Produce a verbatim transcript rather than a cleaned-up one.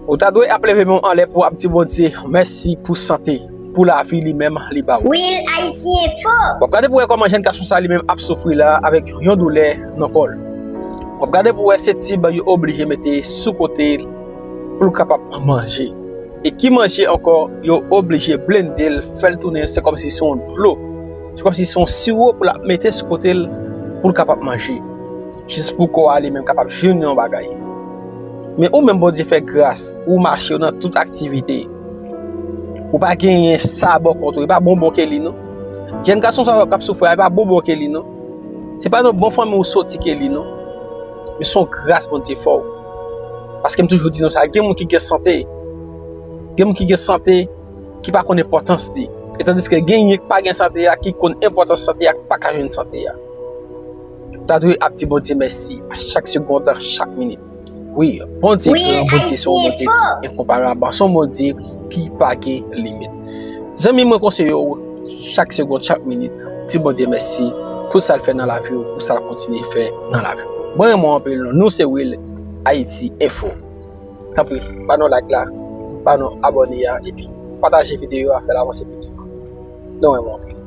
Ou ta dwe ap leve men w anlè pou w ap di Bondye mèsi pou sante, pou lavi li menm li ba ou. Real Haiti Info. W ap gade pou w wè kòman jèn gason sa li menm ap soufri la avèk yon doulè nan kò l. W ap gade pou w wè se tib yo oblije mete sou kote l pou l kapab manje. E ki manje ankò, yo oblije blende l, fè l tounen, se kòmsi se yon dlo. Se kòmsi se yon siwo pou l ap mete sou kote l pou l kapab manje. Jis pou kò a li menm kapab jwenn yon bagay. Men ou menm Bondye fè gras, ou mache, ou nan tout aktivite. Ou pa genyen sa bò kont ou, e pa bonbon ke li non. Jèn gason sa k ap soufri a, e pa bonbon ke li non. Se pa nan bon fanmi ou soti ke li non. Men se yon gras Bondye fè w. Paske m toujou di nou sa, gen moun ki gen sante. Gen moun ki gen sante, ki pa konn enpòtans li. E tandiske gen yon ki pa gen sante a, ki konn enpòtans sante a, ki pa ka jwenn sante a. Ou ta dwe ap di Bondye mèsi a chak segond, a chak minit. Wi, Bondye gran, Bondye se yon Bondye enkonparab, se yon Bondye ki pa gen limit. Zanmi mwen konseye w, chak segond, chak minit, di Bondye mèsi pou sa l fè nan lavi w, pou sa l ap kontinye fè nan lavi w. Mwen renmen w anpil, nou se Real Haiti Info. Tanpri, ba nou like la, ba nou abòne a, epi pataje videyo a, fè l avanse pi devan. Nou renmen w anpil.